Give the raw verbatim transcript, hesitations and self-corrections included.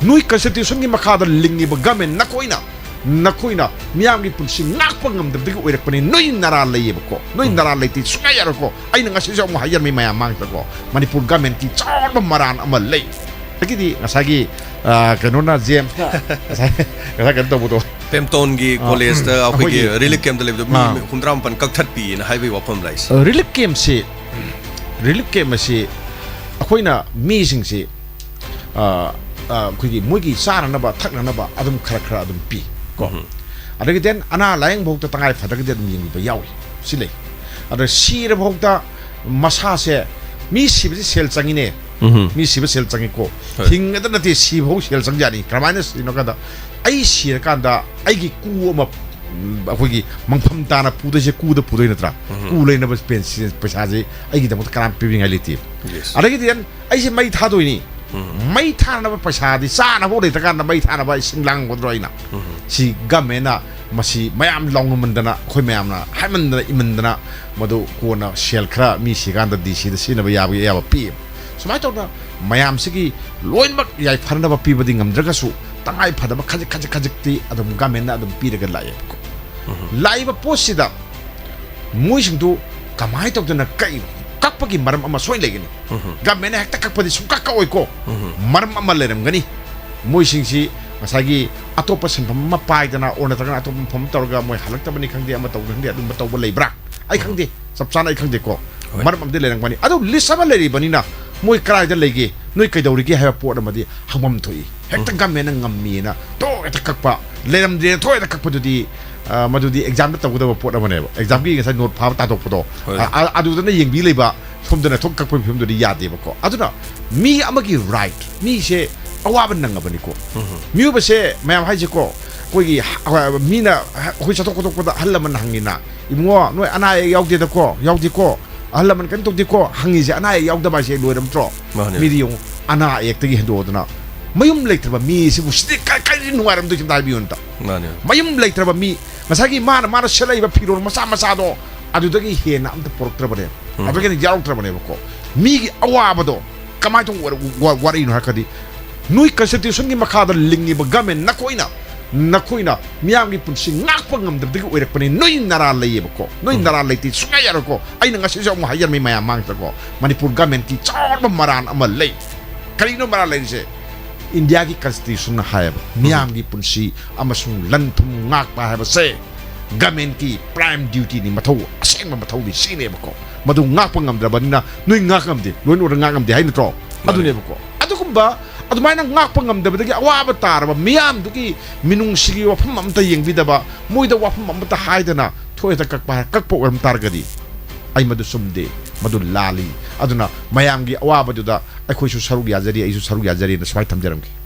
ꯅꯣꯏ ꯀꯟꯁꯇꯤꯇ꯭ꯌꯨꯁꯟꯒꯤ ꯃꯈꯥꯗ ꯂꯤꯡꯉꯤꯕ ꯒꯃꯦꯟ ꯅꯈꯣꯏꯅ, ꯅꯈꯣꯏꯅ ꯃꯤꯌꯥꯝꯒꯤ ꯄꯨꯟꯁꯤ ꯉꯥꯛꯄ ꯉꯝꯗꯕꯗꯒꯤ ꯑꯣꯏꯔꯛꯄꯅꯤ꯫ ꯅꯣꯏ ꯅꯔꯥ ꯂꯩꯌꯦꯕꯀꯣ, ꯅꯣꯏ ꯅꯔꯥ ꯂꯩꯇꯦ ꯁꯨꯡꯌꯥ ꯌꯥꯔꯣꯏꯀꯣ꯫ ꯑꯩꯅ ꯉꯁꯤꯁꯨ ꯑꯃꯨꯛ ꯍꯥꯏꯖꯔꯝꯃꯤ ꯃꯌꯥꯝ ꯃꯥꯡꯗꯀꯣ, ꯃꯅꯤꯄꯨꯔ ꯒꯃꯦꯟꯒꯤ ꯆꯥꯎꯔꯕ ꯃꯔꯥꯟ ꯑꯃ ꯂꯩ꯫ ꯑꯗꯒꯤꯗꯤ ꯉꯁꯥꯏꯒꯤ, ꯑ, ꯀꯩꯅꯣꯅ, ꯖꯦꯝꯁꯅ ꯉꯁꯥꯏ, ꯉꯁꯥꯏ ꯀꯩꯅꯣ ꯇꯧꯕꯗꯣ, ꯄꯦꯝꯇꯣꯟꯒꯤ ꯑ, ꯀꯣꯂꯦꯖꯇ ꯑꯩꯈꯣꯏꯒꯤ ꯑꯩꯈꯣꯏꯒꯤ ꯔꯤꯂꯤꯐ ꯀꯦꯝꯞꯇ ꯂꯩꯕꯗꯣ ꯃꯤ ꯑ꯫ ꯍꯨꯝꯗ꯭ꯔꯥ ꯃꯥꯄꯟ ꯀꯛꯊꯠꯄꯤꯅ ꯍꯥꯏꯕꯒꯤ ꯋꯥꯐꯝ ꯂꯥꯛꯏꯁꯦ꯫ ꯑ, ꯔꯤꯂꯤꯐ ꯀꯦꯝꯞꯁꯤ, ꯔꯤꯂꯤꯐ ꯀꯦꯝꯞ ꯑꯁꯤ ꯑꯩꯈꯣꯏꯅ ꯃꯤꯁꯤꯡꯁꯤ, ꯑ, ꯑ, ꯑꯩꯈꯣꯏꯒꯤ ꯃꯣꯏꯒꯤ ꯆꯥꯅꯅꯕ ꯊꯛꯅꯅꯕ ꯑꯗꯨꯝ ꯈꯔ ꯈꯔ ꯑꯗꯨꯝ ꯄꯤ ꯀꯣ꯫ ꯎꯝ꯫ ꯑꯗꯒꯤ then ꯑꯅꯥ ꯂꯥꯌꯦꯡ ꯐꯥꯎꯗ ꯇꯉꯥꯏ ꯐꯗ꯭ꯔꯒꯗꯤ ꯑꯗꯨꯝ ꯌꯦꯡꯕꯤꯕ ꯌꯥꯎꯏ꯫ ꯁꯤ ꯂꯩ꯫ ꯑꯗ ꯁꯤꯔ ꯐꯥꯎꯗ ꯃꯁꯥꯁꯦ, ꯃꯤ ꯁꯤꯕꯁꯤ ꯁꯦꯜ ꯆꯪꯉꯤꯅꯦ꯫ ꯎꯝ꯫ ꯃꯤ ꯁꯤꯕ ꯁꯦꯜ ꯆꯪꯉꯤꯀꯣ꯫ ꯍꯣꯏ꯫ ꯍꯤꯡꯒꯗ ꯅꯠꯇꯦ, ꯁꯤꯕ ꯐꯥꯎ ꯁꯦꯜ ꯆꯪꯖꯥꯠꯅꯤ꯫ ꯀꯔꯝꯍꯥꯏꯅ ꯁꯤꯅꯣ ꯀꯥꯟꯗ, ꯑꯩ ꯁꯤꯔꯀꯥꯟꯗ ꯑꯩꯒꯤ ꯀꯨ ꯑꯃ, ꯎꯝ, ꯑꯩꯈꯣꯏꯒꯤ ꯃꯪꯐꯝ ꯇꯥꯅ ꯄꯨꯗꯣꯏꯁꯦ ꯀꯨꯗ ꯄꯨꯗꯣꯏ ꯅꯠꯇ꯭ꯔꯥ? ꯎꯝ꯫ ꯀꯨ ꯂꯩꯅꯕ ꯄꯦꯟꯁꯤ-, ꯄꯩꯁꯥꯁꯦ ꯑꯩꯒꯤꯗꯃꯛꯇ ꯀꯅꯥꯝ ꯄꯤꯕꯤꯉꯥꯏ ꯂꯩꯇꯦ꯫ Yes꯫ ꯑꯗꯒꯤꯗꯤ ꯑꯩꯁꯦ ꯃꯩ ꯊꯥꯗꯣꯏꯅꯤ꯫ ꯎꯝ꯫ ꯃꯩ ꯊꯥꯅꯕ ꯄꯩꯁꯥꯗꯤ ꯆꯥꯅꯕ ꯂꯩꯇ꯭ꯔꯀꯥꯟꯗ ꯃꯩ ꯊꯥꯅꯕ ꯏꯁꯤꯡ ꯂꯥꯡꯒꯗ꯭ꯔꯣ ꯑꯩꯅ? ꯎꯝ꯫ ꯁꯤ ꯒꯃꯦꯟꯅ ꯃꯁꯤ ꯃꯌꯥꯝ ꯂꯥꯎꯅꯃꯟꯗꯅ, ꯑꯩꯈꯣꯏ ꯃꯌꯥꯝꯅ ꯍꯥꯏꯃꯟꯗꯅ ꯏꯃꯟꯗꯅ, ꯃꯗꯨ ꯀꯣꯟꯅ ꯁꯦꯜ ꯈꯔ ꯃꯤ ꯁꯤꯀꯥꯟꯗ ꯗꯤ ꯁꯤꯗ ꯁꯤꯖꯤꯟꯅꯕ ꯌꯥꯕꯒꯤ ꯑꯌꯥꯕ ꯄꯤ꯫ ꯁꯨꯃꯥꯏꯅ ꯇꯧꯗꯅ ꯃꯌꯥꯝꯁꯤꯒꯤ ꯂꯣꯏꯅꯃꯛ ꯌꯥꯏꯐꯅꯕ ꯄꯤꯕꯗꯤ ꯉꯝꯗ꯭ꯔꯒꯁꯨ, ꯇꯉꯥꯏ ꯐꯗꯕ ꯈꯖꯤꯛ, ꯈꯖꯤꯛ, ꯈꯖꯤꯛꯇꯤ ꯑꯗꯨꯝ ꯒꯃꯦꯟꯅ ꯑꯗꯨꯝ ꯄꯤꯔꯒ ꯂꯥꯛꯑꯦꯕꯀꯣ꯫ ꯎꯝ꯫ ꯂꯥꯛꯏꯕ ꯄꯣꯠꯁꯤꯗ ꯃꯣꯏꯁꯤꯡꯗꯨ ꯀꯃꯥꯏꯅ ꯇꯧꯗꯅ ꯀꯛꯏꯅꯣ? ꯀꯛꯄꯒꯤ ꯃꯔꯝ ꯑꯃ ꯁꯣꯏ ꯂꯩꯒꯅꯤ꯫ ꯎꯝ꯫ ꯒꯃꯦꯟꯅ ꯍꯦꯛꯇ ꯀꯛꯄꯗꯤ ꯁꯨꯡꯀꯛ ꯀꯛꯑꯣꯏꯀꯣ꯫ ꯎꯝ꯫ ꯃꯔꯝ ꯑꯃ ꯂꯩꯔꯝꯒꯅꯤ꯫ ꯃꯣꯏꯁꯤꯡꯁꯤ ꯉꯁꯥꯏꯒꯤ ꯑꯇꯣꯞꯄ ꯁꯤꯟꯐꯝ ꯑꯃ ꯄꯥꯏꯗꯅ, or ꯅꯠꯇ꯭ꯔꯒꯅ ꯑꯇꯣꯞꯄ ꯃꯐꯝ ꯑꯃ ꯇꯧꯔꯒ ꯃꯣꯏ ꯍꯜꯂꯛꯇꯕꯅꯤ ꯈꯪꯗꯦ, ꯑꯃ ꯇꯧꯕꯅꯤ ꯈꯪꯗꯦ, ꯑꯗꯨꯝꯕ ꯇꯧꯕ ꯂꯩꯕ꯭ꯔꯥ? ꯑꯩ ꯈꯪꯗꯦ, ꯆꯞ ꯆꯥꯅ ꯑꯩ ꯈꯪꯗꯦꯀꯣ꯫ ꯍꯣꯏ꯫ ꯃꯔꯝ ꯑꯃꯗꯤ ꯂꯩꯔꯝꯒꯅꯤ꯫ ꯑꯗꯨ ꯂꯤꯁ ꯑꯃ ꯂꯩꯔꯤꯕꯅꯤꯅ, ꯃꯣꯏ ꯀꯗꯥꯏꯗ ꯂꯩꯒꯦ, ꯅꯣꯏ ꯀꯩꯗꯧꯔꯤꯒꯦ ꯍꯥꯏꯕ ꯄꯣꯠ ꯑꯃꯗꯤ ꯍꯪꯐꯝ ꯊꯣꯛꯏ꯫ ꯍꯦꯛꯇ ꯎꯝ꯫ ꯒꯃꯦꯟꯅ ꯉꯝꯃꯤꯅ ꯊꯣꯛ ꯍꯦꯛꯇ ꯀꯛꯄ, ꯂꯩꯔꯝꯗ꯭ꯔꯦꯅ ꯊꯣꯛ ꯍꯦꯛꯇ ꯀꯛꯄꯗꯨꯗꯤ, ꯑ, ꯃꯗꯨꯗꯤ ꯑꯦꯛꯖꯥꯝꯗ ꯇꯧꯒꯗꯕ ꯄꯣꯠ ꯑꯃꯅꯦꯕ꯫ ꯑꯦꯛꯖꯥꯝꯒꯤ ꯉꯁꯥꯏ ꯅꯣꯠ ꯐꯥꯕ ꯇꯥꯊꯣꯛꯄꯗꯣ, ꯍꯣꯏ꯫ ꯑ, ꯑ, ꯑꯗꯨꯗꯅ ꯌꯦꯡꯕꯤ ꯂꯩꯕ, ꯁꯣꯝꯗꯅ ꯊꯣꯛ ꯀꯛꯄꯒꯤ ꯐꯤꯕꯝꯗꯨꯗꯤ ꯌꯥꯗꯦꯕꯀꯣ꯫ ꯑꯗꯨꯅ ꯃꯤ ꯑꯃꯒꯤ ꯔꯥꯏꯠ, ꯃꯤꯁꯦ ꯑꯋꯥꯕ ꯅꯪꯉꯕꯅꯤꯀꯣ꯫ ꯎꯝ꯫ ꯃꯤꯑꯣꯏꯕꯁꯦ ꯃꯌꯥꯝ ꯍꯥꯏꯁꯦꯀꯣ, ꯑꯩꯈꯣꯏꯒꯤ ꯍ-, ꯃꯤꯅ ꯍ-, ꯑꯩꯈꯣꯏ ꯆꯠꯊꯣꯛ ꯈꯣꯠꯇꯣꯛꯄꯗ ꯑꯍꯜ ꯂꯃꯟ ꯍꯪꯉꯤꯅ, "ꯏꯕꯨꯡꯉꯣ, ꯅꯣꯏ ꯑꯅꯥ ꯑꯌꯦꯛ ꯌꯥꯎꯗꯦꯗꯀꯣ, ꯌꯥꯎꯗꯦꯀꯣ?" ꯑꯍꯜ ꯂꯃꯟ ꯀꯩꯝ ꯇꯧꯗꯦꯀꯣ ꯍꯪꯉꯤꯁꯦ, ꯑꯅꯥ ꯑꯌꯦꯛ ꯌꯥꯎꯗꯕ ꯍꯥꯏꯁꯦ ꯂꯣꯏꯔꯝꯗ꯭ꯔꯣ? ꯃꯥꯅꯦ꯫ ꯃꯤꯗꯤ ꯌꯦꯡꯉꯨ, ꯑꯅꯥ ꯑꯌꯦꯛꯇꯒꯤ ꯍꯦꯟꯗꯣꯛꯑꯗꯅ ꯃꯌꯨꯝ ꯂꯩꯇ꯭ꯔꯕ ꯃꯤꯁꯤꯕꯨ ꯁꯤꯗꯤ ꯀꯥꯏ-, ꯀꯥꯏꯗꯒꯤ ꯅꯨꯡꯉꯥꯏꯔꯝꯗꯣꯏꯁꯦ ꯑꯝꯇ ꯍꯥꯏꯕꯤꯌꯨ ꯑꯝꯇ꯫ ꯃꯥꯅꯦ꯫ ꯃꯌꯨꯝ ꯂꯩꯇ꯭ꯔꯕ ꯃꯤ, ꯉꯁꯥꯏꯒꯤ ꯃꯥꯅ, ꯃꯥꯅ ꯁꯦꯠꯂꯛꯏꯕ ꯐꯤꯔꯣꯜ ꯃꯆꯥ ꯃꯆꯥꯗꯣ ꯑꯗꯨꯗꯒꯤ ꯍꯦꯟꯅ ꯑꯝꯇ ꯄꯨꯔꯛꯇ꯭ꯔꯕꯅꯦ, ꯎꯝ꯫ ꯑꯗꯨꯗꯒꯤ ꯍꯦꯟꯅ ꯌꯥꯎꯔꯛꯇ꯭ꯔꯕꯅꯦꯕꯀꯣ꯫ ꯃꯤꯒꯤ ꯑꯋꯥꯕꯗꯣ ꯀꯃꯥꯏꯅ ꯇꯧꯕ ꯋꯥꯔ-, ꯋꯥ-, ꯋꯥꯔꯛꯏꯅꯣ ꯍꯥꯏꯔꯒꯗꯤ, ꯅꯣꯏ ꯀꯟꯁꯇꯤꯇ꯭ꯌꯨꯁꯟꯒꯤ ꯃꯈꯥꯗ ꯂꯤꯡꯉꯤꯕ ꯒꯃꯦꯟ ꯅꯈꯣꯏꯅ, ꯅꯈꯣꯏꯅ ꯃꯤꯌꯥꯝꯒꯤ ꯄꯨꯟꯁꯤ ꯉꯥꯛꯄ ꯉꯝꯗꯕꯗꯒꯤ ꯑꯣꯏꯔꯛꯄꯅꯤ꯫ ꯅꯣꯏ ꯅꯔꯥ ꯂꯩꯌꯦꯕꯀꯣ, ꯅꯣꯏ ꯅꯔꯥ ꯂꯩꯇꯦ ꯁꯨꯡꯌꯥ ꯌꯥꯔꯣꯏꯀꯣ꯫ ꯑꯩꯅ ꯉꯁꯤꯁꯨ ꯑꯃꯨꯛ ꯍꯥꯏꯖꯔꯝꯃꯤ ꯃꯌꯥꯝ ꯃꯥꯡꯗꯀꯣ, ꯃꯅꯤꯄꯨꯔ ꯒꯃꯦꯟꯒꯤ ꯆꯥꯎꯔꯕ ꯃꯔꯥꯟ ꯑꯃ ꯂꯩ꯫ ꯀꯔꯤꯅꯣ ꯃꯔꯥꯟ ꯂꯩꯔꯤꯁꯦ? ꯏꯟꯗꯤꯌꯥꯒꯤ ꯀꯟꯁꯇꯤꯇ꯭ꯌꯨꯁꯟꯅ ꯍꯥꯏꯌꯦꯕ, ꯃꯤꯌꯥꯝꯒꯤ ꯄꯨꯟꯁꯤ ꯑꯃꯁꯨꯡ ꯂꯟ ꯊꯨꯝ ꯉꯥꯛꯄ ꯍꯥꯏꯕꯁꯦ ꯒꯃꯦꯟꯒꯤ ꯄ꯭ꯔꯥꯏꯝ ꯗ꯭ꯌꯨꯇꯤꯅꯤ, ꯃꯊꯧ, ꯑꯁꯦꯡꯕ ꯃꯊꯧꯗꯤ ꯁꯤꯅꯦꯕꯀꯣ꯫ ꯃꯗꯨ ꯉꯥꯛꯄ ꯉꯝꯗ꯭ꯔꯕꯅꯤꯅ ꯅꯣꯏ ꯉꯥꯛ ꯉꯝꯗꯦ, ꯂꯣꯏꯅ ꯑꯣꯏꯅ ꯉꯥꯛ ꯉꯝꯗꯦ ꯍꯥꯏ ꯅꯠꯇ꯭ꯔꯣ? ꯑꯗꯨꯅꯦꯕꯀꯣ꯫ ꯑꯗꯨꯒꯨꯝꯕ ꯑꯗꯨꯃꯥꯏꯅ ꯉꯥꯛꯄ ꯉꯝꯗꯕꯗꯒꯤ ꯑꯋꯥꯕ ꯇꯥꯔꯕ ꯃꯤꯌꯥꯝꯗꯨꯒꯤ ꯃꯤꯅꯨꯡꯁꯤꯒꯤ ꯋꯥꯐꯝ ꯑꯃꯠꯇ ꯌꯦꯡꯕꯤꯗꯕ, ꯃꯣꯏꯗ ꯋꯥꯐꯝ ꯑꯃꯠꯇ ꯍꯥꯏꯗꯅ ꯊꯣꯛꯍꯦꯛꯇ ꯀꯛꯄ ꯍꯥꯏ-, ꯀꯛꯄ ꯑꯣꯏꯔꯝ ꯇꯥꯔꯒꯗꯤ ꯑꯩ ꯃꯗꯨ ꯆꯨꯝꯗꯦ, ꯃꯗꯨ ꯂꯥꯜꯂꯤ꯫ ꯑꯗꯨꯅ ꯃꯌꯥꯝꯒꯤ ꯑꯋꯥꯕꯗꯨꯗ ꯑꯩꯈꯣꯏꯁꯨ ꯁꯔꯨꯛ ꯌꯥꯖꯔꯤ, ꯑꯩꯁꯨ ꯁꯔꯨꯛ ꯌꯥꯖꯔꯤꯅ ꯁꯨꯃꯥꯏꯅ ꯊꯝꯖꯔꯝꯒꯦ꯫